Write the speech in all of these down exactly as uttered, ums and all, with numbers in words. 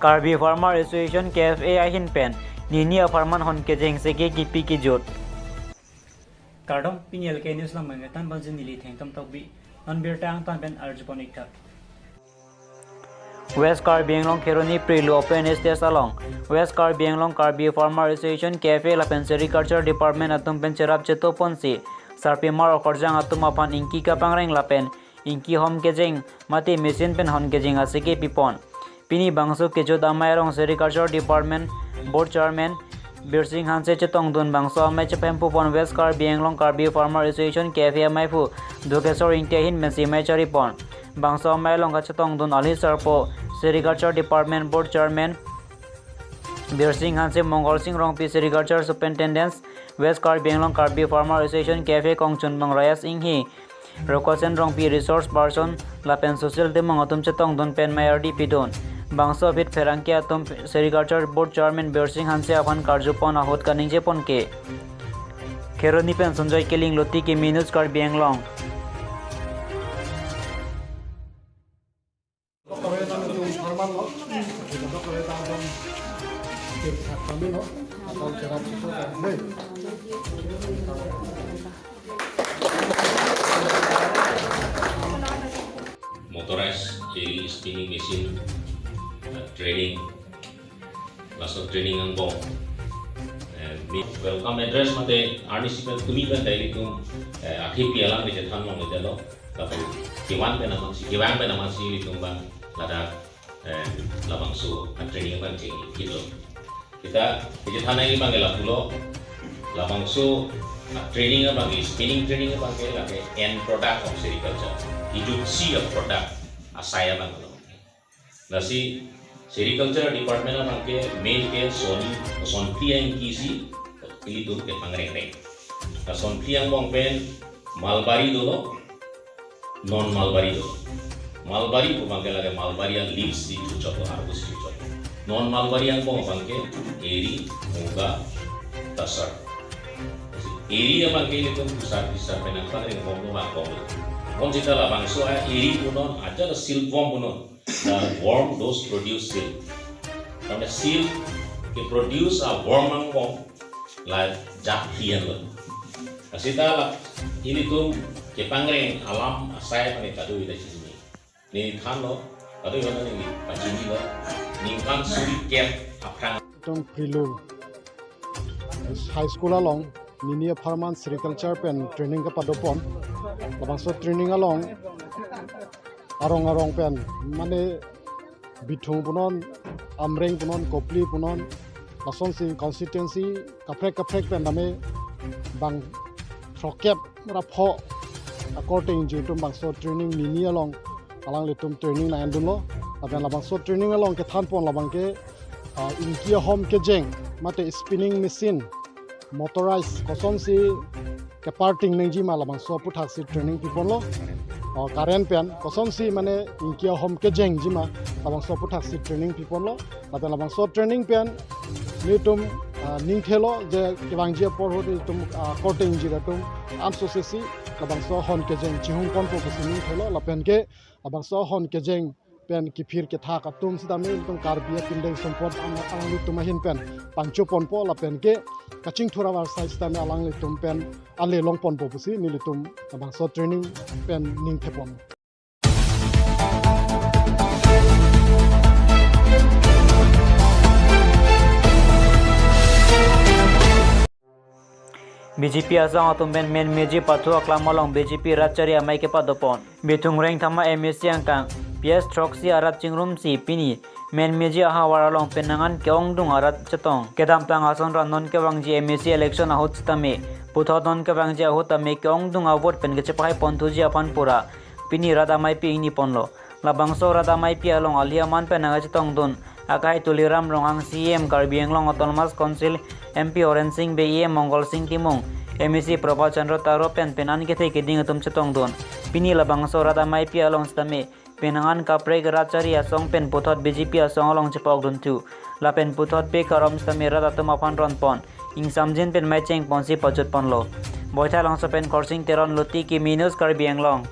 Karbi Farmer Association, K F A ahin pen nini apharman hon kejeng seke kipi kejut. Kardom, pini L K News lang mangetan banjin neli Thengtom Tokbi. Non birta angtan pen arjupon ik tha. West Karbi Anglong Kheroni Prilu open stage along West Karbi Anglong Karbi Farmer Association, K F A lapen Sericulture Department atum pen cherap cheto ponsi sarpimar okorjang atum aphan ingki kapangreng lapen ingki hom kejeng mate machine pen hon kejeng aseke pipon. Pini bangso kejut amei arong Sericulture Department Board Chairman Birsing Hanse chetongdun bangso amei chephemphu pon West Karbi Anglong Karbi Farmer Association, K F A ameiphu Dukesor Ingti ahin pensi amei charipon. Bangso amei along kachetongdun ali sarpo Sericulture Department Board Chairman Birsing Hanse, Mongol Sing Rongpi, Sericulture Superintendent West Karbi Anglong Karbi Farmer Association, K F A kongchunbang Rayas Inghi, Rokosen Rongpi, Resource Person lapen Sushil Timung atum chetongdun pen amei ardi pidun. Bangso aphi pherangke atum Sericulture Board Chairman Birsing Hanse aphan karjupon ahut kaningjepon ke. Kheroni pen Sanjoy Killing, Loti Kimi News, Karbi Anglong. Motorized eri spinning machine, uh, training, laso training angbong, eh, mi welcome address mate arnisi pen tumi pen ta ilitum, eh, akhipi alang kechethan long le jalo. Lapu kevan pen amatsi, kevang pen amatsi ilitum abang ladak, eh, labangso a-training abang chengkitlo. Kita, kita thanai abang ke lapulo, labangso a-training abang ke, spinning training abang ke lake end product of sericulture. Kejutsi a-product asai abang lo. Lasi Sericulture Department abang ke main ke son, sonphli ingki si ilitum kepangreng reng. Lason phli angbong pen mulberry dolo, non mulberry dolo. Mulberry pu abang ke lake mulberry a-leaves si chuchok lo, harvest chuchok lo. Non mulberry angbong abang ke eri, muga, tasar. Eri abang ke ilitum pusar pisar pen nangpangreng bom lo, bom lo. Bom sita labangso a-eri punon, aja la silkworm punon. The worm, those produce silk. Karena silk ke-produce a-worm angbong la jat phli an lo. Lasi ta la ilitum kepangreng alam asai mane kado ida chini. Ne thanlo, kado ida ne pachinilo. Ningkan suri kep aphrang. Tong Prilu High School along nini apharman sericulture pen training kepadopon. Labangso training along arong arong pen, mane Bithung punon, Amreng punon, Kopili punon, lasonsi constituency kaprek kaprek pen tame bang throkep ra pho akorte ingjir atum bangso training nini along alanglitum training nang-endunlo. Lapen labangso training along kethanpon labang ke, ah, ingki ahom kejeng mate spinning machine, motorized, kosonsi keparting nangji ma labangso aputhaksi training piponlo. O, current pen kosonsi mane ingki ahom kejengji ma labangso aputhaksi training piponlo. Lapen labangso training pen nelitum, ah, ningthelo je kevangji apor ahut nelitum, ah, akorte ingjir atum ansose si labangso hon kejeng chihung ponpo pusi ningthelo. Lapen ke labangso hon kejeng pen kiphir kethak atum sitame ilitum Karbi apindeng sumpot ang, alanglitum ahin pen pangcho ponpo, lapen ke kachingthur avarsai sitame alanglitum pen ale long ponpo pusi nelitum labangso training pen ningthepon. B J P asong atum pen menmeji pathu aklam along B J P rat chari amei kepadopon. Bithung Rengthama M A C angkang P S throksi arat chingrumsi pini menmeji ahavar along penang an ke-ongdung arat chetong. Kedamtang ason ra non kevangji M A C election ahut sitame, puthot non kevangji ahut tame ke-ongdung a-vote pen kechepahai ponthuji aphan pura pini rat ameipi ingniponlo. Labangso rat ameipi along ali aman pen nangkachetongdun akai Tuliram Ronghang, C E M Karbi Anglong Autonomous Council, M P Horen Sing Bey, E M Mongol Sing Timung, M A C Prabhat Chandra Taro pen penang an kethe keding atum chetongdun. Pini labangso rat ameipi along sitame penang an kaprek rat chari asong pen puthot B J P asong along chepokdunthu. Lapen puthot pe karom sitame rat atum aphan ronpon, ingsamjin pen mei chengponsi pajutponlo. Boithalangso pen Khorsing Teron, Loti Kimi News, Karbi Anglong.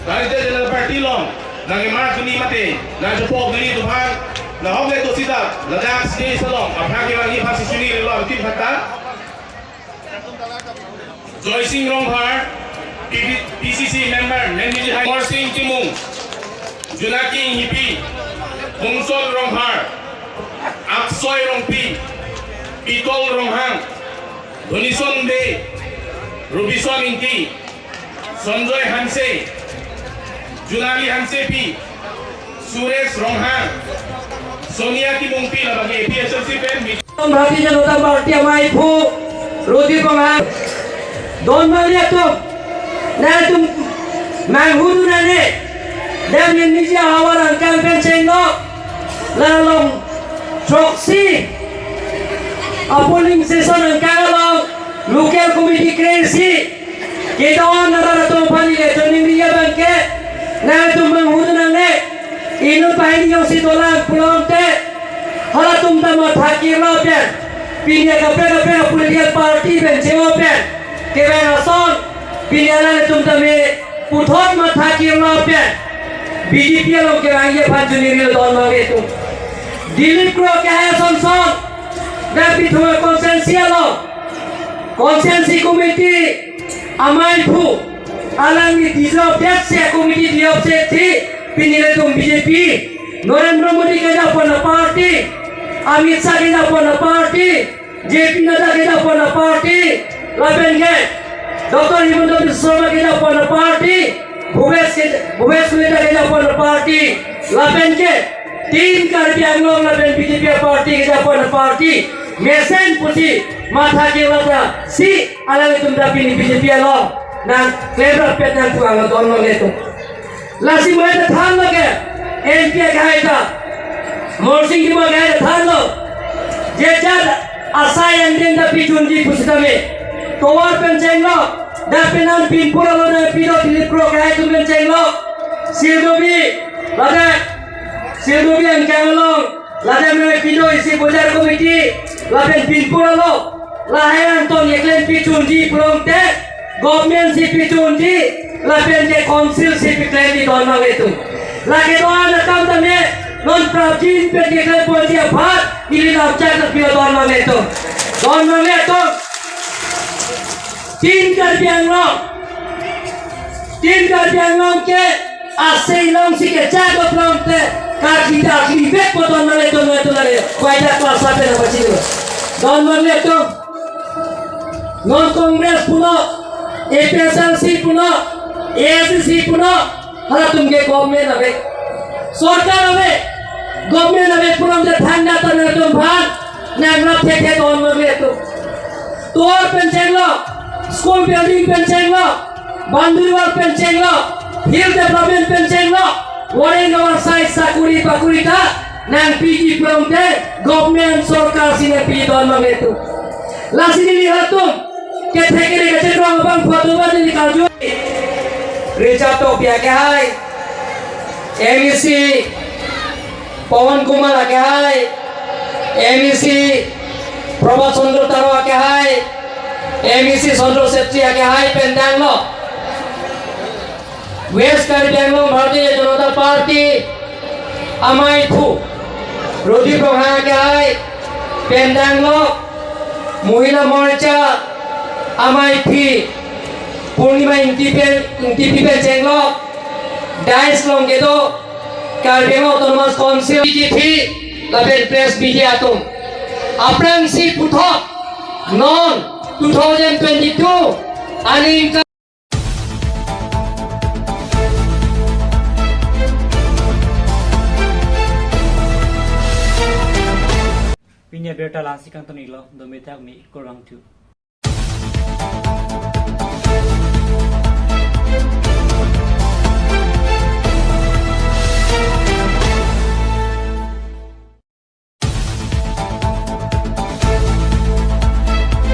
Lasi General Party along nangkemar duni mate nangchepok duni atum aphan Lahok le tosita, ladak stage along aphrang kevangji aphan si chunirilo antim aphanta. Joysing Ronghar, P P, P C C member, Menmiji Hai, Morsing Timung, Junaki Inghipi, Hungsol Ronghar, Aksoi Rongpi, Pitol Ronghang, Dhonison Bey, Robison Ingti, Sanjoy Hanse, Junali Hansepi, Suresh Ronghang, Sonia Timungpi, labangke A P H L C pen mi- Bharatiya Janata Party amaiphu Rodip Ronghang. Don mali atum, nangtum manghudun nangne, dan Menmiji ahavar angkang pen chenglo, la along throksi a-polling station angkang along local committee kre-isi kedo-an arat atum aphan neli choningri abangke, nangtum manghudun nangne, inut banghini jongsi dolang pulote, halatum ta matha kirlo pen, pini kaprek kaprek a-political party pen chemo pen kevang ason, pini alangtum tame puthot matha kirlo pen B J P along kevangji aphan chunirilo don mali atum. Dilip Kro kehai ason son, dak pithoma constituency along, constituency committee amaiphu, alangli dissolve detsi committee dissolve detsi, pini ilitum B J P, Narendra Modi kejapon a-party, Amit Shah kejapon a-party, J P Nadda kejapon a-party, lapen ke Doctor Himanta Biswa Sarma kejapon a-party, Bhupesh ke, Bhupesh Kalita kejapon a-party, lapen ke Team Karbi Anglong lapen B J P a-party kejapon a-party mesen pusi matha kirlo ta si alangtum ta pini B J P along nangklemrap pet nangpu-ang don mali atum. Lasi mo ta thanlo ke M P akehai ta, Morsing Timung akehai ta thanlo. Je jat asai angdeng ta pichunji pusitame, tovar pen chenglo, dak penan pinpur alo nangpido Dilip Kro akehai atum pen chenglo. Sildobi, ladak Sildobi angkang along, ladak nangpido isi bojar committee, lapen pinpur alo, lahai angtong keklem pichunji pulote, government si pichunji, lapen ke council si piklemji don mali atum. Lake do-an akam tame, non prapjin pen keklemponji aphan, ili lamchak ta pilo don mali atum. Don mali atum. Team Karbi Anglong. Team Karbi Anglong ke asai along si kechak pulote, karbi ta karbi vek po don mali atum, don mali atum lare. Kwai ta kelas satu na pachini. Don mali atum. Non Congress pulo, A P H L C pulo, A I C C pulo, halatum ke government ave, sorkar ave, government ave pulote thangta ta nangtum aphan nangrap thekthe don mali atum. Tovar pen chenglo, school building pen chenglo, boundary wall pen chenglo, hill development pen chenglo, wareng oversize sakuri pakuri ta nangpiji pulote government sorkar si nangpiji don mali atum. Lasi neli halatum kethek kere kachengrong abang patu ba neli karju. Richard Tokbi akehai, M E C Pawan Kumar akehai, M E C Prabhat Chandra Taro akehai, M E C Chandra Chetri akehai pen danglo. West Karbi Anglong Bharatiya Janata Party amaiphu Rodip Ronghang akehai pen danglo, Mohila Morcha amaiphi Purnima Ingtipi, Ingtipi pen chenglo, dais along kedo Karbi Anglong Autonomous Council B J P lapen press media atum. Aphrangsi puthot non two thousand twenty-two aning Pini abirta la-ansi kangton-iklo, dome thak me kurvangthu.